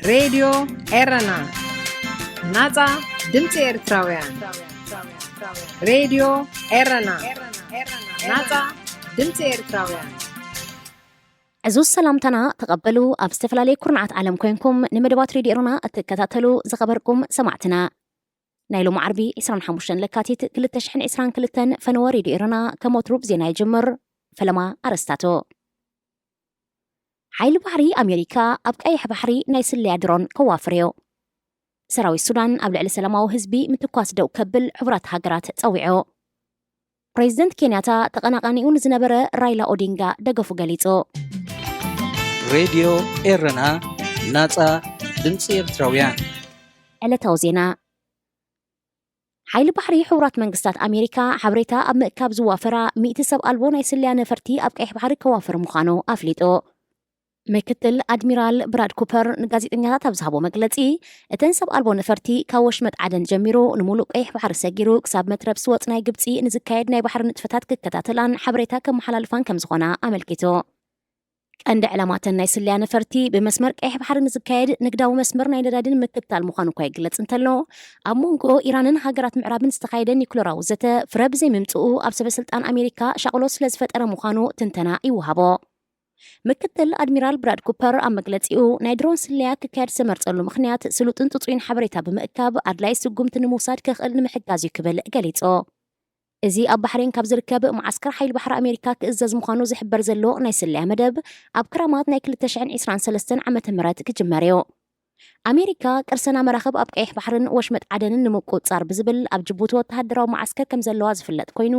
ሬድዮ ኤረና፣ ናጻ ድምጺ ኤርትራውያን። ሬድዮ ኤረና፣ ናጻ ድምጺ ኤርትራውያን። ዕዙዝ ሰላምታና ተቐበሉ። ኣብ ዝተፈላለየ ኩርናዓት ዓለም ኮይንኩም ንመደባት ሬድዮ ኤረና እትከታተሉ ዝኸበርኩም ሰማዕትና፣ ናይ ሎሚ ዓርቢ ዕስራን ሓሙሽተን ለካቲት ክልተ ሽሕን ዕስራን ክልተን ፈነወ ሬድዮ ኤረና ከም ወትሩ ብዜና ይጅምር። ፈለማ ኣረስታቶ። ሓይሊ ባሕሪ ኣሜሪካ ኣብ ቀይሕ ባሕሪ ናይ ስለያ ድሮን ከዋፍር እዩ። ሰራዊት ሱዳን ኣብ ልዕሊ ሰላማዊ ህዝቢ ምትኳስ ደው ከብል ሕቡራት ሃገራት ጸዊዑ። ፕሬዚደንት ኬንያታ ተቐናቓኒኡ ንዝነበረ ራይላ ኦዲንጋ ደገፉ ገሊጹ። ሬድዮ ኤረና፣ ናጻ ድምጺ ኤርትራውያን። ዕለታዊ ዜና። ሓይሊ ባሕሪ ሕቡራት መንግስታት ኣሜሪካ ሓበሬታ ኣብ ምእካብ ዝዋፈራ ሚእቲ ሰብ ኣልቦ ናይ ስለያ ነፈርቲ ኣብ ቀይሕ ባሕሪ ከዋፍር ምዃኑ ኣፍሊጡ። ምክትል ኣድሚራል ብራድ ኩፐር ንጋዜጠኛታት ኣብ ዝሃቦ መግለጺ፣ እተን ሰብ ኣልቦ ነፈርቲ ካብ ወሽመጥ ዓደን ጀሚሩ ንሙሉእ ቀይሕ ባሕሪ ሰጊሩ ክሳብ መትረብ ስወጽ ናይ ግብጺ ንዝካየድ ናይ ባሕሪ ንጥፈታት ክከታተላን ሓበሬታ ከመሓላልፋን ከም ዝኾና ኣመልኪቱ። ቀንዲ ዕላማተን ናይ ስለያ ነፈርቲ ብመስመር ቀይሕ ባሕሪ ንዝካየድ ንግዳዊ መስመር ናይ ነዳዲ ንምክትታል ምዃኑ እኳ ይግለጽ እንተሎ፣ ኣብ መንጎ ኢራንን ሃገራት ምዕራብን ዝተኻየደ ኒኩለራዊ ዘተ ፍረ ብዘይምምጽኡ ኣብ ሰበ ስልጣን ኣሜሪካ ሻቕሎት ስለ ዝፈጠረ ምዃኑ ትንተና ይወሃቦ። ምክትል ኣድሚራል ብራድ ኩፐር ኣብ መግለጺኡ፣ ናይ ድሮን ስለያ ክካየድ ዝተመርጸሉ ምኽንያት ስሉጥን ጽጹይን ሓበሬታ ብምእካብ ኣድላይ ስጉምቲ ንምውሳድ ከኽእል ንምሕጋዝ እዩ ክብል ገሊጹ። እዚ ኣብ ባሕሬን ካብ ዝርከብ መዓስከር ሓይሊ ባሕሪ ኣሜሪካ ክእዘዝ ምዃኑ ዝሕበር ዘሎ ናይ ስለያ መደብ፣ ኣብ ክራማት ናይ ክልተ ሽሕን ዕስራን ሰለስተን ዓመተ ምህረት ክጅመር እዩ። ኣሜሪካ ቅርሰና መራኽብ ኣብ ቀይሕ ባሕርን ወሽመጥ ዓደንን ንምቁጽጻር ብዝብል ኣብ ጅቡቲ ወተሃደራዊ መዓስከር ከም ዘለዋ ዝፍለጥ ኮይኑ፣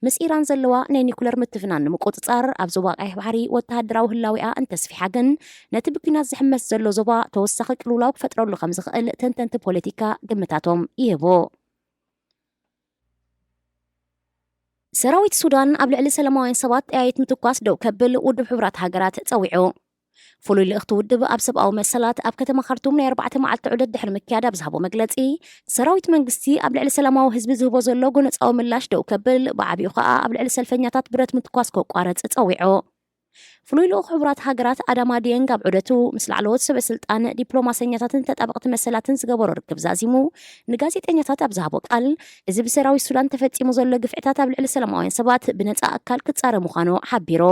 ምስ ኢራን ዘለዋ ናይ ኒኩለር ምትፍናን ንምቁጽጻር ኣብ ዞባ ቀይሕ ባሕሪ ወተሃደራዊ ህላዊኣ እንተስፊሓ ግን፣ ነቲ ብኲናት ዝሕመስ ዘሎ ዞባ ተወሳኺ ቅልውላው ክፈጥረሉ ከም ዝኽእል ተንተንቲ ፖለቲካ ግምታቶም ይህቡ። ሰራዊት ሱዳን ኣብ ልዕሊ ሰላማውያን ሰባት ጠያይት ምትኳስ ደው ከብል ውድብ ሕቡራት ሃገራት ጸዊዑ። ፍሉይ ልእኽቲ ውድብ ኣብ ሰብኣዊ መሰላት ኣብ ከተማ ካርቱም ናይ ኣርባዕተ መዓልቲ ዑደት ድሕሪ ምክያድ ኣብ ዝሃቦ መግለጺ፣ ሰራዊት መንግስቲ ኣብ ልዕሊ ሰላማዊ ህዝቢ ዝህቦ ዘሎ ጎነጻዊ ምላሽ ደው ከብል፣ ብዓቢኡ ከኣ ኣብ ልዕሊ ሰልፈኛታት ብረት ምትኳስ ከቋርጽ ጸዊዑ። ፍሉይ ልኡኽ ሕቡራት ሃገራት ኣዳማ ዲየንግ ኣብ ዑደቱ ምስ ላዕለዎት ሰበ ስልጣን፣ ዲፕሎማሰኛታትን ተጣበቕቲ መሰላትን ዝገበሮ ርክብ ዛዚሙ ንጋዜጠኛታት ኣብ ዝሃቦ ቃል፣ እዚ ብሰራዊት ሱዳን ተፈጺሙ ዘሎ ግፍዕታት ኣብ ልዕሊ ሰላማውያን ሰባት ብነጻ ኣካል ክጻረ ምዃኑ ሓቢሩ።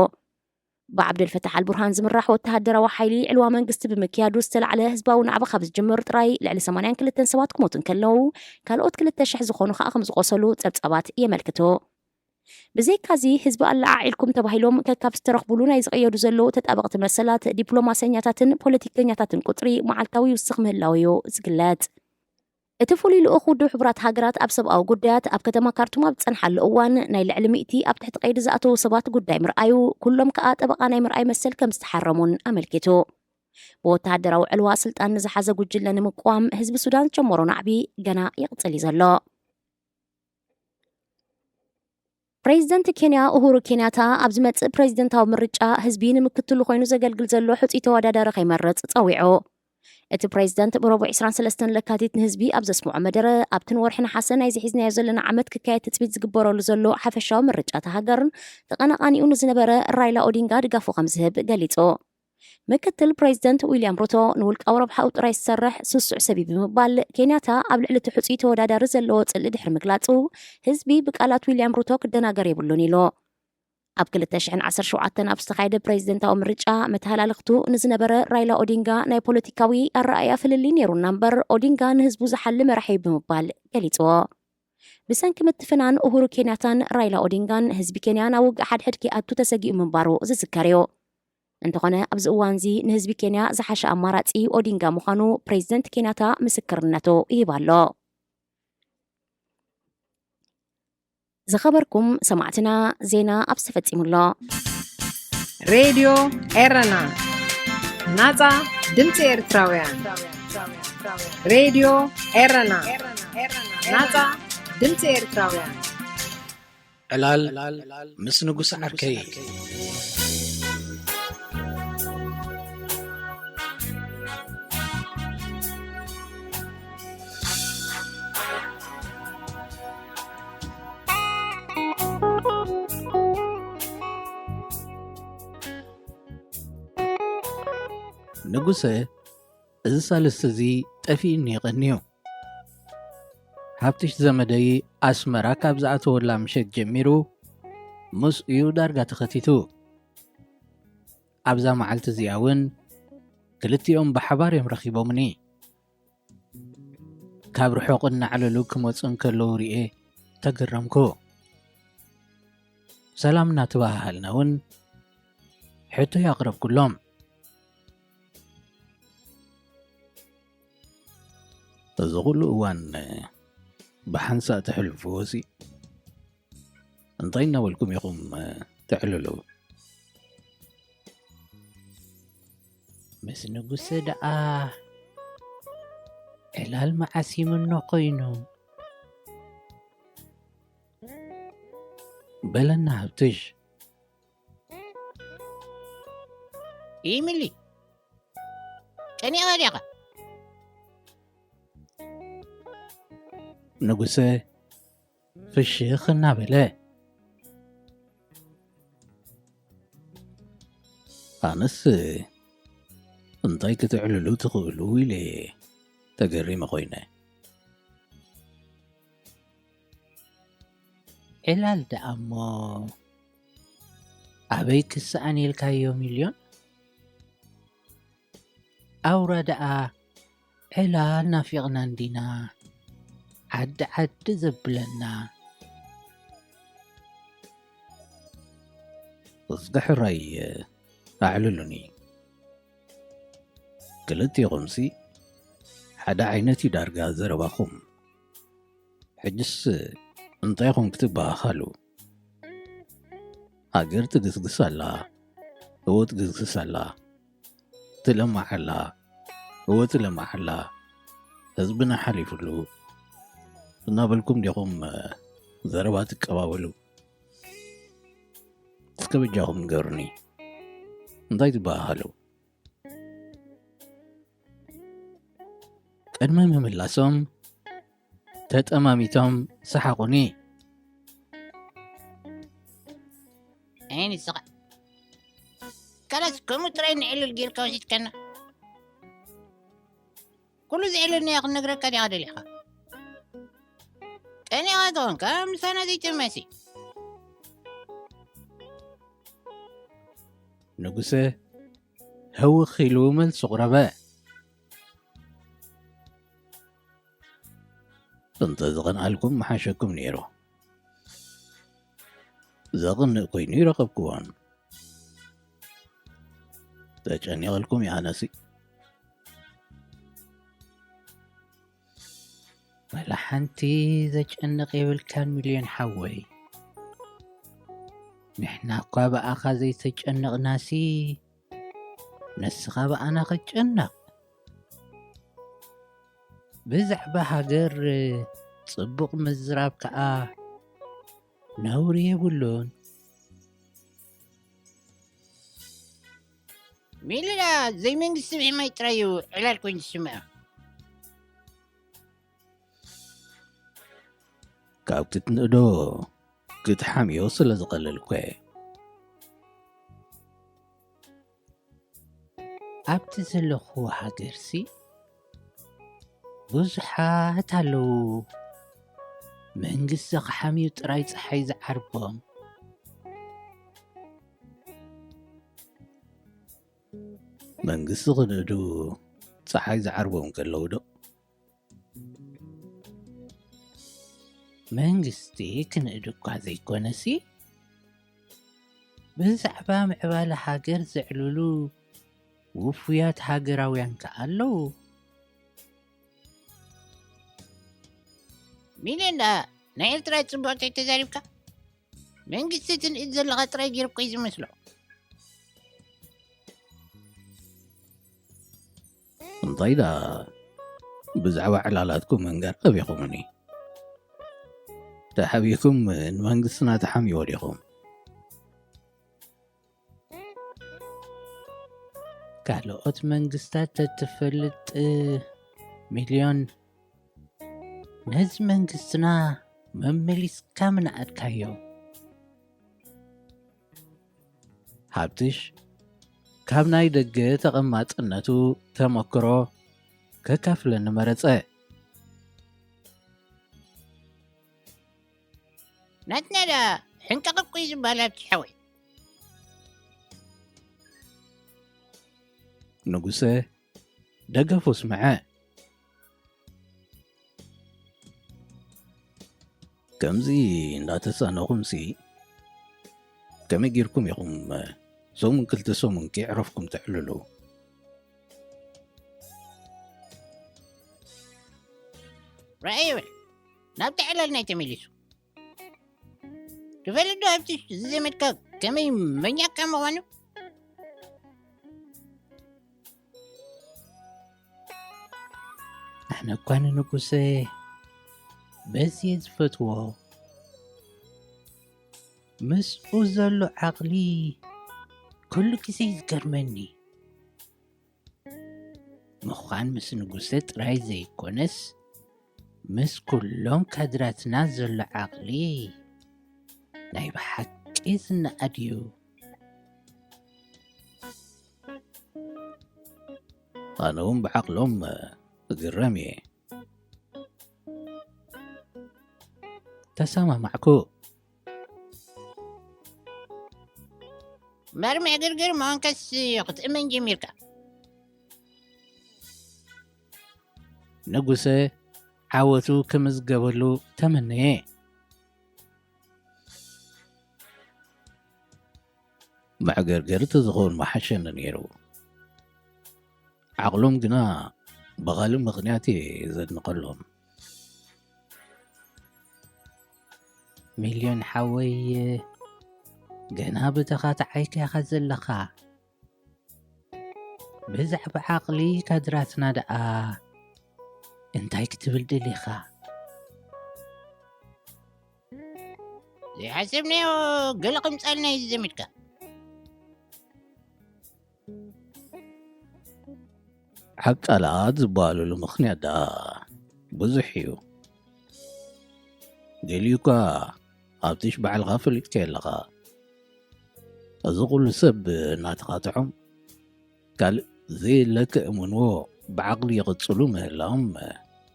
ብዓብደልፈታሕ ኣልቡርሃን ዝምራሕ ወተሃደራዊ ሓይሊ ዕልዋ መንግስቲ ብምክያዱ ዝተላዕለ ህዝባዊ ናዕቢ ካብ ዝጅምር ጥራይ ልዕሊ ሰማንያን ክልተን ሰባት ክሞቱ እንከለዉ፣ ካልኦት ክልተ ሽሕ ዝኾኑ ከኣ ከም ዝቖሰሉ ጸብጻባት የመልክቱ። ብዘይካዚ ህዝቢ ኣለዓዒልኩም ተባሂሎም ከካብ ዝተረኽቡሉ ናይ ዝቐየዱ ዘለዉ ተጣበቕቲ መሰላት፣ ዲፕሎማሰኛታትን ፖለቲከኛታትን ቁጽሪ መዓልታዊ ይውስኽ ምህላው እዩ ዝግለጽ። እቲ ፍሉይ ልኡኽ ውድብ ሕቡራት ሃገራት ኣብ ሰብኣዊ ጉዳያት ኣብ ከተማ ካርቱም ኣብ ዝጸንሓሉ እዋን፣ ናይ ልዕሊ ሚእቲ ኣብ ትሕቲ ቀይዲ ዝኣተዉ ሰባት ጉዳይ ምርኣዩ፣ ኩሎም ከኣ ጠበቓ ናይ ምርኣይ መሰል ከም ዝተሓረሙን ኣመልኪቱ። ብወተሃደራዊ ዕልዋ ስልጣን ንዝሓዘ ጉጅለ ንምቅዋም ህዝቢ ሱዳን ዝጀመሮ ናዕቢ ገና ይቕጽል እዩ ዘሎ። ፕሬዚደንት ኬንያ ኡሁሩ ኬንያታ ኣብ ዝመጽእ ፕሬዚደንታዊ ምርጫ ህዝቢ ንምክትሉ ኮይኑ ዘገልግል ዘሎ ሕጹይ ተወዳዳሪ ከይመርጽ ጸዊዑ። እቲ ፕሬዚደንት ብረቡዕ ዕስራን ሰለስተን ለካቲት ንህዝቢ ኣብ ዘስምዖ መደረ፣ ኣብቲ ንወርሒ ነሓሰ ናይዚ ሒዝናዮ ዘለና ዓመት ክካየድ ትጽቢት ዝግበረሉ ዘሎ ሓፈሻዊ ምርጫ እታ ሃገር፣ ተቐናቓኒኡ ንዝነበረ ራይላ ኦዲንጋ ድጋፉ ከም ዝህብ ገሊጹ። ምክትል ፕሬዚደንት ዊልያም ሩቶ ንውልቃዊ ረብሓኡ ጥራይ ዝሰርሕ ስሱዕ ሰብ እዩ ብምባል፣ ኬንያታ ኣብ ልዕሊ እቲ ሕጹይ ተወዳዳሪ ዘለዎ ጽልኢ ድሕሪ ምግላጹ፣ ህዝቢ ብቃላት ዊልያም ሩቶ ክደናገር የብሉን ኢሉ። ኣብ ክልተ ሽሕን ዓሰርተ ሸውዓተን ኣብ ዝተኻየደ ፕሬዚደንታዊ ምርጫ፣ መተሃላልኽቱ ንዝነበረ ራይላ ኦዲንጋ ናይ ፖለቲካዊ ኣረኣእያ ፍልልይ ነይሩና እምበር፣ ኦዲንጋ ንህዝቡ ዝሓሊ መራሒ እዩ ብምባል ገሊጽዎ። ብሰንኪ ምትፍናን ኡሁሩ ኬንያታን ራይላ ኦዲንጋን፣ ህዝቢ ኬንያ ናብ ውግእ ሓድሕድ ከይኣቱ ተሰጊኡ ምንባሩ ዝዝከር እዩ። እንተኾነ፣ ኣብዚ እዋንዚ ንህዝቢ ኬንያ ዝሓሸ ኣማራጺ ኦዲንጋ ምዃኑ ፕሬዚደንት ኬንያታ ምስክርነቱ ይህብ ኣሎ። ዝኸበርኩም ሰማዕትና፣ ዜና ኣብዚ ተፈጺሙ ኣሎ። ሬድዮ ኤረና፣ ናጻ ድምጺ ኤርትራውያን። ሬድዮ ኤረና፣ ናጻ ድምጺ ኤርትራውያን። ዕላል ምስ ንጉስ ዓርከይ። ንጉሰ፣ እዚ ሳልስቲ እዚ ጠፊእኒ ይቐንዩ። ሃብትሽ ዘመደይ ኣስመራ ካብ ዝኣተወላ ምሸት ጀሚሩ ምስኡ ዳርጋ ተኸቲቱ። ኣብዛ መዓልቲ እዚኣ እውን ክልቲኦም ብሓባር እዮም ረኺቦምኒ። ካብ ርሑቕ እናዕለሉ ክመጹ እንከለዉ ርኤ ተገረምኩ። ሰላም እናተባሃሃልና እውን ሕቶይ ኣቕረብኩሎም። እዚ ኩሉ እዋን ብሓንሳእ ተሕልፍዎ ሲ እንታይ እናበልኩም ኢኹም ተዕልሉ? ምስ ንጉሰ ደኣ ዕላል መዓስ ይምኖ ኮይኑ? በለና ሃብትሽ። ኢሚሊ፣ ቀኒኻ ዲኻ? ንጉሰ ፍሽኽ እናበለ። ኣነስ እንታይ ክትዕልሉ ትኽእሉ ኢለ ተገሪመ ኮይነ። ዕላል ደኣ እሞ ኣበይ ክሰኣን ኢልካዮ ሚልዮን? ኣውራ ደኣ ዕላል ናፊቕና እንዲና ዓዲ ዓዲ ዘብለና። እስከ ሕራይ ኣዕልሉኒ። ክልቲኹምሲ ሓደ ዓይነት እዩ ዳርጋ ዘረባኹም። ሕጅስ እንታይ ኢኹም ክትበሃሃሉ? ሃገር ትግስግስ ኣላ፣ እወ ትግስግስ ኣላ። ትለማዕ ኣላ፣ እወ ትለማዕ ኣላ። ህዝብና ሓሊፉሉ እናበልኩም ዲኹም ዘረባ ትቀባበሉ? እስከ በጃኹም ንገሩኒ፣ እንታይ ትበሃሃሉ? ቅድሚ ምምላሶም ተጠማሚቶም ሰሓቑኒ። ኣይ ንስኻ፣ ካላስ ከምኡ ጥራይ ንዕልል ጌርካ ወሲድካና? ኩሉ ዝዕልልናዮ ክንነግረካ ዲኻ ደሊኻ? ቀኒኻ ከኾንካ ምሳና ዘይትመሲ። ንጉሰ ህውኽ ኢሉ መልሲ ቁረበ። እንተ ዝቐንኣልኩም ምሓሸኩም ነይሩ። ዘቕንእ ኮይኑ ይረኸብክዎን። ተጨኒቐልኩም ይኣነሲ። ዋላ ሓንቲ ዘጨንቕ የብልካን ሚልዮን ሓወይ። ንሕና እኳ ብኣኻ ዘይተጨነቕናሲ፣ ንስኻ ብኣና ክትጨነቕ። ብዛዕባ ሃገር ጽቡቕ ምዝራብ ከኣ ነውሪ የብሉን። ሚልያ፣ ዘይመንግስቲ ብሕማይ ጥራይ እዩ ዕላል ኮይኑ ዝስምዖ። ካብ ክትንእዶ ክትሓምዮ ስለ ዝቐልል እኮ እየ። ኣብቲ ዘለኹዎ ሃገርሲ ብዙሓት ኣለዉ። መንግስቲ ክሓምዩ ጥራይ ጸሓይ ዝዓርቦም። መንግስቲ ክንእዱ ጸሓይ ዝዓርቦም ከለዉ ዶ? መንግስቲ ክንእዱ እኳ ዘይኮነሲ፣ ብዛዕባ ምዕባለ ሃገር ዘዕልሉ ውፉያት ሃገራውያን ከኣ ኣለዉ። ሚልዮን ደኣ ናይ ኤርትራ ጽቡቕ ተዛሪብካ። መንግስቲ ትንእድ ዘለኻ ጥራይ ገይሩ እኮ እዩ ዝመስሎ። እንታይ ደኣ ብዛዕባ ዕላላትኩም ምንጋር ኣቢኹምኒ? ተሓቢእኩም ንመንግስትና ትሓምይዎ ዲኹም? ካልኦት መንግስታት ተትፈልጥ ሚልዮን፣ ነዚ መንግስትና መመሊስካ ምንኣድካዮ። ሃብትሽ ካብ ናይ ደገ ተቐማጥነቱ ተመክሮ ከካፍለኒ መረጸ። ናትና ደኣ ሕንቀቐቕ እዩ ዝበሃል ኣብቲ ሓወይ። ንጉሰ ደገፉ ስምዐ። ከምዚ እንዳተሳነኹምሲ ከመይ ጌርኩም ኢኹም ሰሙን ክልተ ሰሙን ከየዕረፍኩም ተዕልሉ? ርኣይ ይብል ናብቲ ዕላልና እዩ ተመሊሱ። ትፈልጥ ዶ ኣብቲ እዚ ዘመድካ ከመይ መኛካ ምዃኑ? ኣነ እኳ ንንጉሰ በዚ እየ ዝፈትዎ። ምስኡ ዘሎ ዓቕሊ ኩሉ ግዜ ይገርመኒ። ምዃን ምስ ንጉሰ ጥራይ ዘይኮነስ ምስ ኩሎም ካድራትና ዘሎ ዓቕሊ ናይ ብሓቂ ዝነኣድ እዩ። ኣነ እውን ብዓቕሎም እግረም እየ። ተሰማማዕኩ። እምበር መዕገርገር ምዃንካስ ክትእመን ጀሚርካ። ንጉሰ ዓወቱ ክምዝገበሉ ተመነየ። መዕገርገር ተዝኸውን ምሓሸኒ ነይሩ። ዓቕሎም ግና ብኻልእ ምኽንያት እየ ዘድንቐሎም። ሚልዮን ሓወይ፣ ገና ብተኻትዓይካ ኢኻ ዘለኻ። ብዛዕባ ዓቕሊ ካድራትና ደኣ እንታይ ክትብል ደሊኻ? ዘይሓሰብናዮ ገለ ከምጻልና እዩ ዘመድካ። ዓቃላት ዝበሃሉሉ ምኽንያት ደኣ ብዙሕ እዩ። ገሊኡ እኳ ሃብትሽ ባዕልኻ ፈሊጥካዮ ኣለኻ። እዚ ኩሉ ሰብ እናተኻትዖም ካልእ ዘየለ ከእምንዎ ብዓቕሊ ይቕጽሉ ምህላዎም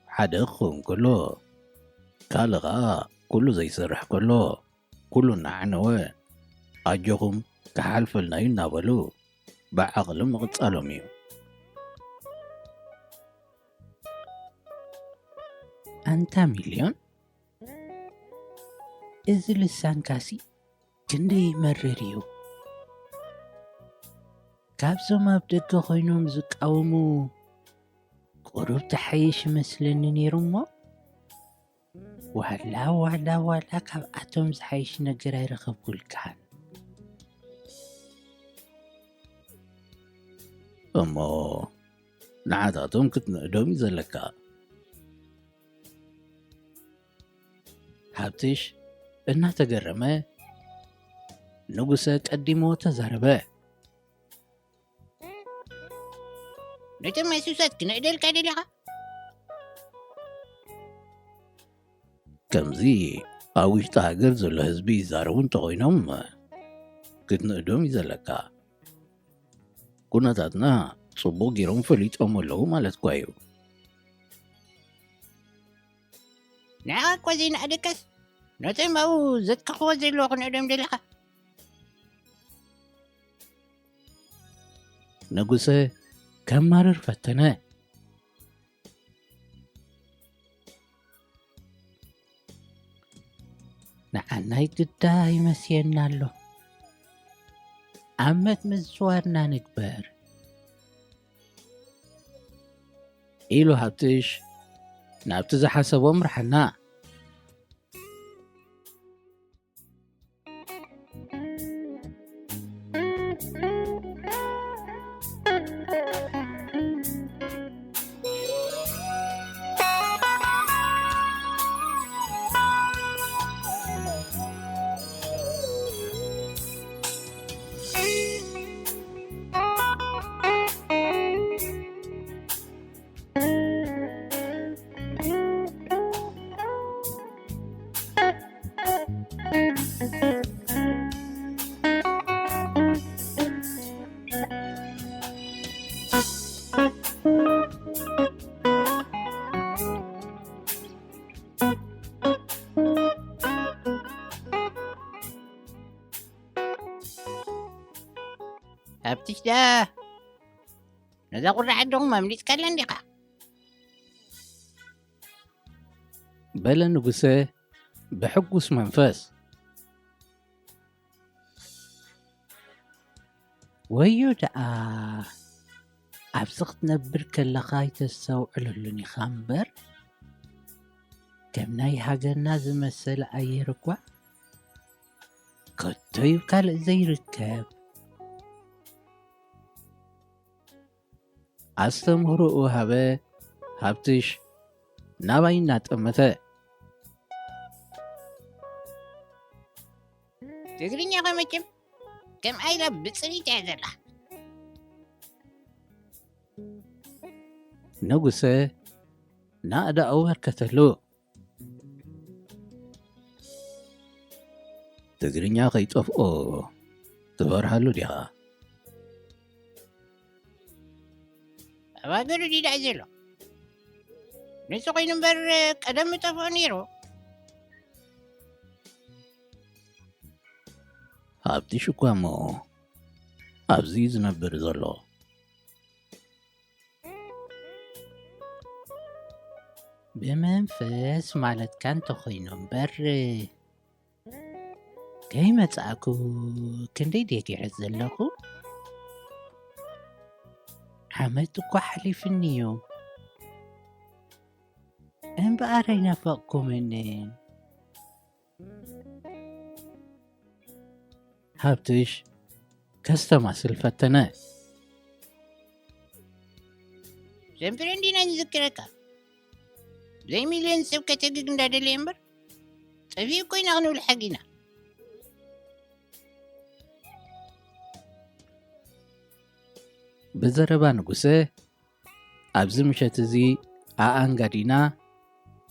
ሓደ ክኸውን ከሎ፣ ካልእ ኸኣ ኩሉ ዘይሰርሕ ከሎ፣ ኩሉ እናዓነወ ኣጆኹም ክሓልፈልና እዩ እናበሉ ብዓቕሊ ምቕጻሎም እዩ። ኣንታ ሚልዮን፣ እዚ ልሳንካሲ ክንደይ ይመርር እዩ። ካብዞም ኣብ ደገ ኮይኖም ዝቃወሙ ቁሩብ ትሓይሽ ይመስለኒ ነይሩ እሞ፣ ዋላ ዋላ ዋላ ካብኣቶም ዝሓይሽ ነገር ኣይረኸብኩልካን። እሞ ንዓታቶም ክትንእዶም እዩ ዘለካ። ሃብትሽ እናተገረመ ንጉሰ ቀዲሞ ተዛረበ። ነቶም መሱሳት ክነእደልካ ደሊኻ? ከምዚ ኣብ ውሽጢ ሃገር ዘሎ ህዝቢ ይዛረቡ እንተኾይኖም ክትንእዶም እዩ ዘለካ። ኩነታትና ጽቡቕ ገይሮም ፈሊጦም ኣለዉ ማለት እኳ እዩ። ንዓኻ እኳ ዘይንኣደካስ ነቶም ኣብኡ ዘጥቅዕዎ ዘለዉ ክንእዶም ደሊኻ? ንጉሰ ከማርር ፈተነ። ንዓናይ ግዳ ይመስየና ኣሎ። ዓመት ምዝዋርና ንግበር ኢሉ ሃብትሽ ናብቲ ዝሓሰቦ ምርሓና። ትሽዳ፣ ነዛ ቁራዕ ኣደኹም ኣምሊጥካላ እንዲኻ። በለ ንጉሰ ብሕጉስ መንፈስ። ወዮ ደኣ፣ ኣብዚ ክትነብር ከለኻ ኣይተስተውዕለሉን ኢኻ እምበር፣ ከም ናይ ሃገርና ዝመሰለ ኣየር እኳ ከቶ እዩ ካልእ ዘይርከብ። ኣስተምህሮኡ ሃበ፣ ሃብትሽ ናባይ እናጠመተ። ትግርኛ ከ መቸም ከም ኣይላ ብፅሪት እያ ዘላ። ንጉሰ ናእዳኡ በርከተሉ። ትግርኛ ከይጠፍኦ ትፈርሃሉ ዲኻ? ኣብ ሃገሩ ዲዳ እዩ ዘሎ። ንሱ ኮይኑ እምበር ቀደም ምጠፍኦ ነይሩ። ሃብትሽ እኳ እሞ ኣብዚ እዩ ዝነብር ዘሎ። ብመንፈስ ማለትካ እንተኾይኑ እምበር፣ ከይመጻእኩ ክንደይ ደጊዐ ዘለኹ? ዓመት እኳ ሓሊፍኒ እዩ። እምበኣር ኣይናፈቕኩምን። ሃብትሽ ከስተማስል ፈተነ። ሰንፍረን ዲና ንዝክረካ፣ ብዘይ ሚልዮን ሰብ ከተግግ እንዳደለየ እምበር፣ ጠፊኡ እኮ ኢና ክንብል ሓጊና። ብዘረባ ንጉሰ፣ ኣብዚ ምሸት እዚ ኣኣንጋዲና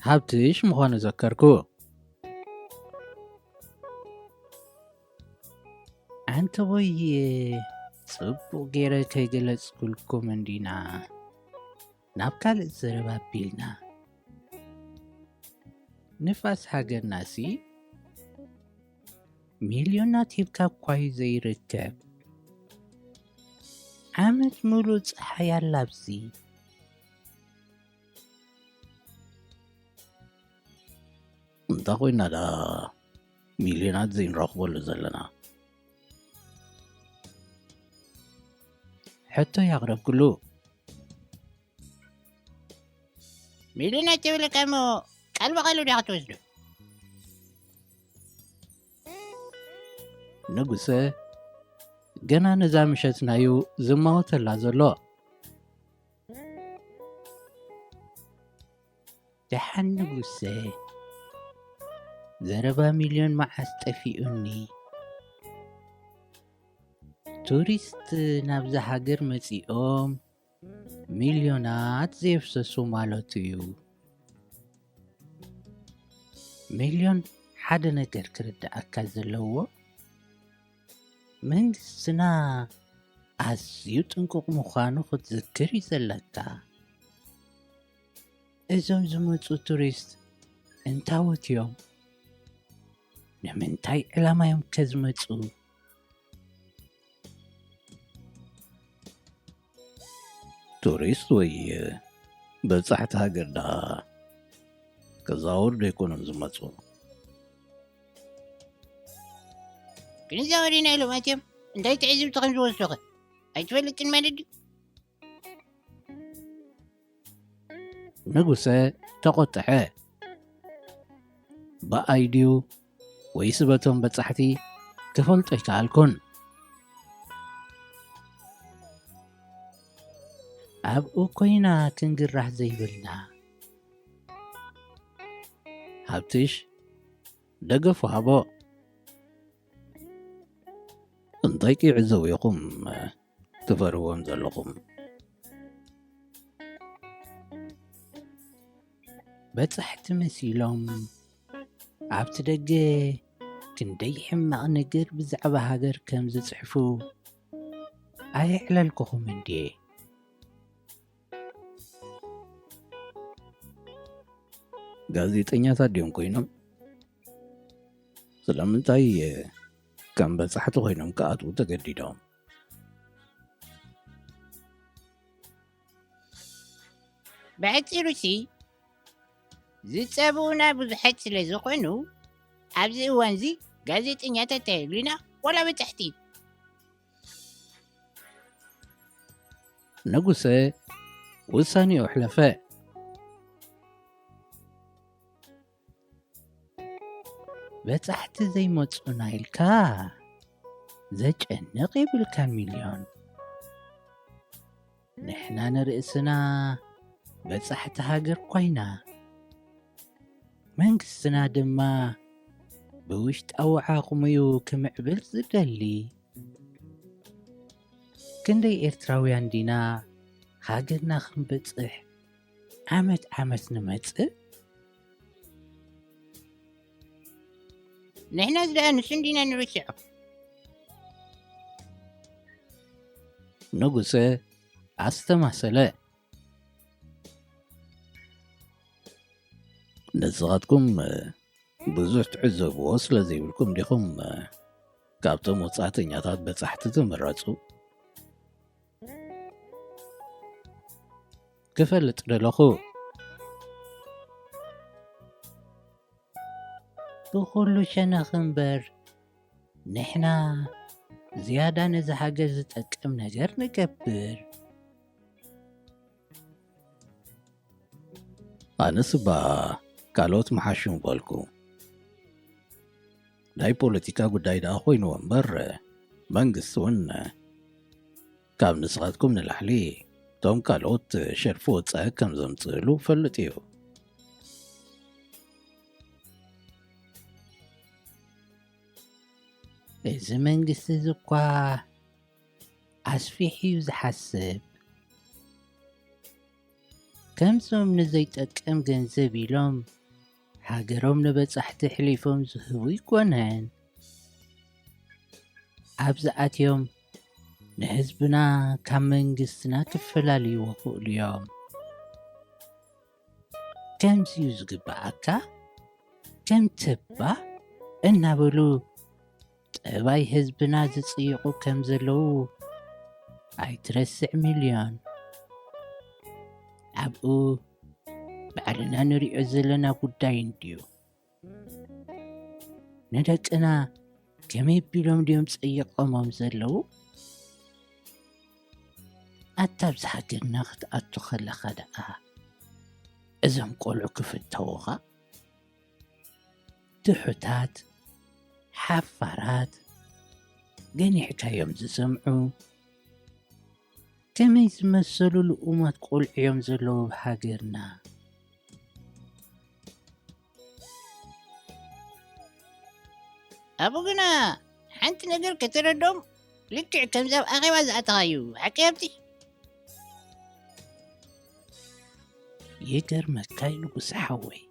ሃብትሽ ምዃኑ ዘከርኩ። ኣንተ ቦይ፣ ጽቡቕ ገይረ ከይገለጽኩልኩም እንዲና ናብ ካልእ ዘረባ ኣቢልና። ንፋስ ሃገርናሲ ሚልዮናት ሂብካ እኳ እዩ ዘይርከብ። ዓመት ሙሉእ ጸሓይ ኣላ ኣብዚ። እንታይ ኮይና ደኣ ሚልዮናት ዘይንረኽበሉ ዘለና? ሕቶ ያቕረብኩሉ። ሚልዮናት ተብለካ እሞ ቃል ብቓሉ ዲኻ ትወስዶ? ንጉሰ ገና ነዛ ምሸት ናዩ ዝማወተላ ዘሎ። ደሓን ንጉሰ፣ ዘረባ ሚልዮን መዓስ ጠፊኡኒ? ቱሪስት ናብዛ ሃገር መጺኦም ሚልዮናት ዘየፍሰሱ ማለቱ እዩ። ሚልዮን ሓደ ነገር ክርድኣካ ዘለዎ፣ መንግስትና ኣዝዩ ጥንቁቕ ምዃኑ ክትዝክር እዩ ዘለካ። እዞም ዝመጹ ቱሪስት እንታዎት እዮም? ንምንታይ ዕላማ እዮም ከ ዝመጹ? ቱሪስት ወይ በጻሕቲ ሃገር ደኣ ክዛወሩ ዶ ኣይኮኑን ዝመጹ? ክንዛወር ኢና ኢሎም ኣትዮም እንታይ ትዕዝብቲ ከም ዝወስዱኸ ኣይትፈልጥን ማለት ድዩ? ንጉሰ ተቖጥዐ። ብኣይ ድዩ ወይስ በቶም በጻሕቲ ክፈልጦ ኣይከኣልኩን። ኣብኡ ኮይና ክንግራህ ዘይብልና። ሃብትሽ ደገፉ ሃቦ። እንታይ ክዕዘቡ ኢኹም ትፈርዎም ዘለኹም? በጻሕቲ መሲሎም ኣብቲ ደገ ክንደይ ሕማቕ ነገር ብዛዕባ ሃገር ከም ዝጽሕፉ ኣየዕለልኩኹምን ድየ? ጋዜጠኛታት ድዮም ኮይኖም? ስለምንታይ ከም በጻሕቲ ኮይኖም ክኣትዉ ተገዲዶም? ብሓጺሩሲ ዝጸብኡና ብዙሓት ስለ ዝኾኑ ኣብዚ እዋንዚ ጋዜጠኛታት ኣየድልዩና ዋላ በጻሕቲ። ንጉሰ ውሳኔኡ ኣሕለፈ። በጻሕቲ ዘይመጹና ኢልካ ዘጨንቕ የብልካን ሚልዮን። ንሕና ንርእስና በጻሕቲ ሃገር ኮይና መንግስትና ድማ ብውሽጣዊ ዓቕሙ'ዩ ክምዕብል ዝደሊ። ክንደይ ኤርትራውያን ዲና ሃገርና ክንበጽሕ ዓመት ዓመት ንመጽእ? ንሕናስ ደኣ ንሱ እንዲና ንርስዖ። ንጉሰ ኣስተማሰለ። ንስኻትኩም ብዙሕ ትዕዘብዎ ስለ ዘይብልኩም ዲኹም ካብቶም ወጻእተኛታት በጻሕቲ ትምረጹ? ክፈልጥ ደለኹ። ብኹሉ ሸነኽ እምበር ንሕና ዝያዳ ነዚ ሃገር ዝጠቅም ነገር ንገብር። ኣነስ እባ ካልኦት ምሓሹ ምበልኩ። ናይ ፖለቲካ ጉዳይ ደኣ ኮይንዎ እምበር መንግስቲ እውን ካብ ንስኻትኩም ንላዕሊ እቶም ካልኦት ሸርፊ ወጻኢ ከም ዘምጽእሉ ፈልጥ እዩ። እዚ መንግስቲ እዚ እኳ ኣስፊሕ እዩ ዝሓስብ። ከምዞም ንዘይጠቅም ገንዘብ ኢሎም ሃገሮም ንበጻሕቲ ኣሕሊፎም ዝህቡ ኣይኮነን። ኣብዚ ኣትዮም ንህዝብና ካብ መንግስትና ክፈላልይዎ ክእሉ እዮም። ከምዚ እዩ ዝግብኣካ፣ ከም ተባ እናበሉ ጠባይ ህዝብና ዝጽይቑ ከም ዘለዉ ኣይትረስዕ ሚልዮን። ኣብኡ ባዕልና ንሪኦ ዘለና ጉዳይ እንድዩ። ንደቅና ከመይ ቢሎም ድዮም ጸይቖሞም ዘለዉ? ኣታ ኣብዚ ሃገርና ክትኣቱ ከለኻ ደኣ እዞም ቆልዑ ክፍተዉኻ? ትሑታት፣ ሓፋራት፣ ገኒሕካዮም ዝሰምዑ፣ ከመይ ዝመሰሉ ልኡማት ቆልዑ እዮም ዘለዉ ኣብ ሃገርና። ኣብኡ ግና ሓንቲ ነገር ከተረድኦም፣ ልክዕ ከምዚ ኣብ ኣኼባ ዝኣተኻዩ ሓቂ ሃብቲ። ይገርመካ እዩ ንጉሰ ሓወይ፣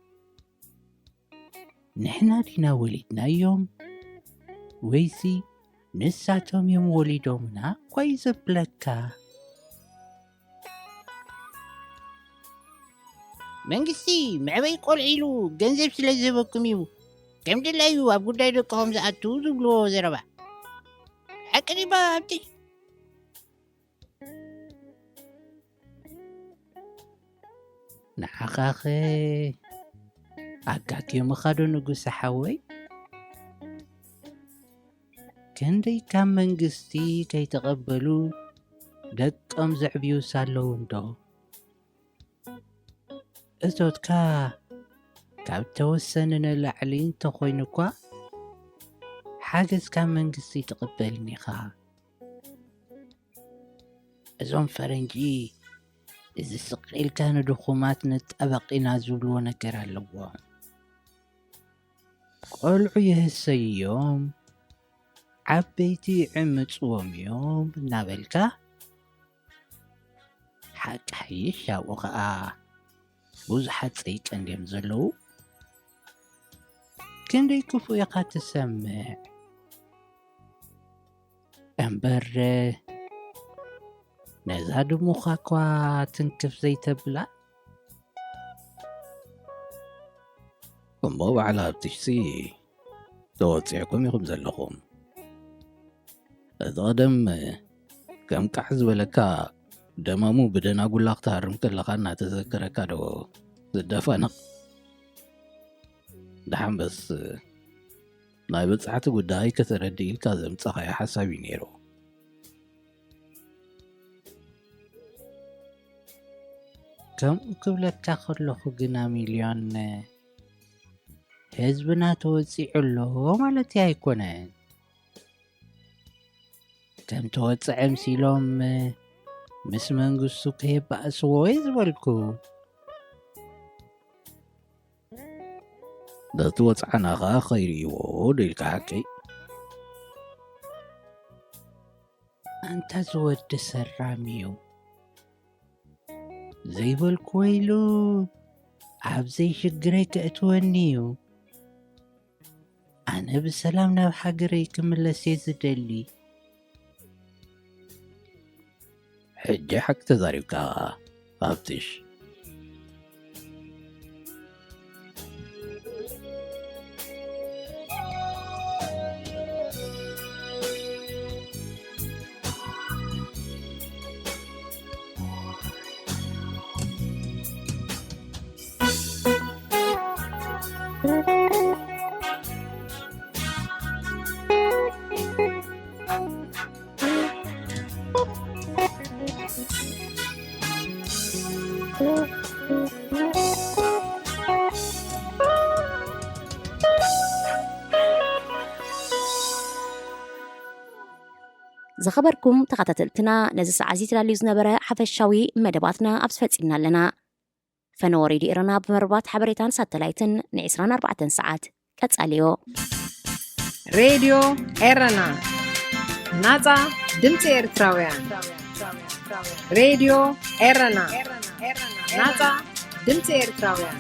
ንሕና ዲና ወሊድናዮም ወይሲ ንሳቶም እዮም ወሊዶምና እኳ እዩ ዘብለካ። መንግስቲ መዕበይ ቆልዑ ኢሉ ገንዘብ ስለ ዝህበኩም እዩ ከም ድላዩ ኣብ ጉዳይ ደቅኹም ዝኣቱ ዝብልዎ ዘረባ ሓቂ ድባ ኣብቲ? ንዓኻኸ ኣጋግዮምኻ ዶ ንጉሰ ሓወይ? ክንደይ ካብ መንግስቲ ከይተቐበሉ ደቆም ዘዕብዩስ ኣለዉ እንዶ? እቶትካ ካብ ተወሰነ ንላዕሊ እንተኾይኑ እኳ ሓገዝ ካብ መንግስቲ ትቕበል እኒኻ። እዞም ፈረንጂ እዚ ስቕ ኢልካ ንድኹማት ንጣበቕ ኢና ዝብልዎ ነገር ኣለዎም። ቆልዑ ይህሰዩ እዮም፣ ዓበይቲ ይዕምጽዎም እዮም እናበልካ ሓቂ ሓይሽ ኣብኡ ኸኣ ብዙሓት ጸይቀን ድዮም ዘለዉ? ክንደይ ክፉእ ኢኻ ትሰምዕ? እምበር ነዛ ድሙኻ እኳ ትንክፍ ዘይተብላ? እሞ ባዕላ ኣብትሽሲ ተወጺዕኩም ኢኹም ዘለኹም። እቲ ቐደም ከም ቃሕ ዝበለካ ደማሙ ብደናጉላ ክትሃርም ከለኻ እናተዘከረካ ዶ ዝደፋነቕ? ደሓን በስ ናይ በጻሕቲ ጉዳይ ከተረድእ ኢልካ ዘምጻኻዮ ሓሳብ እዩ ነይሩ። ከምኡ ክብለካ ከለኹ ግና ሚልዮን፣ ህዝብና ተወጺዑ ኣሎ ማለት ኣይኮነን። ከም ተወጽዐ ምሲሎም ምስ መንግስቱ ከየባእስዎ እየ ዝበልኩ። ነቲ ወጽዓና ኸኣ ኸይርእይዎ ዶ ኢልካ ሓቀይ? ኣንታ ዝወዲ ሰራም እዩ። ዘይበልኩዎ ኢሉ ኣብ ዘይሽግረይ ከእትወኒ እዩ። ኣነ ብሰላም ናብ ሃገረይ ክምለስ እየ ዝደሊ። ሕጂ ሓቂ ተዛሪብካ ሃብትሽ። ዝኸበርኩም ተኸታተልትና፣ ነዚ ሰዓት እዚ ተዳልዩ ዝነበረ ሓፈሻዊ መደባትና ኣብዚ ፈጺምና ኣለና። ፈነወ ሬድዮ ኤረና ብመርባት ሓበሬታን ሳተላይትን ን ዕስራን ኣርባዕተን ሰዓት ቀጻልዮ። ሬድዮ ኤረና፣ ናጻ ድምጺ ኤርትራውያን። ሬድዮ ኤረና፣ ናጻ ድምጺ ኤርትራውያን።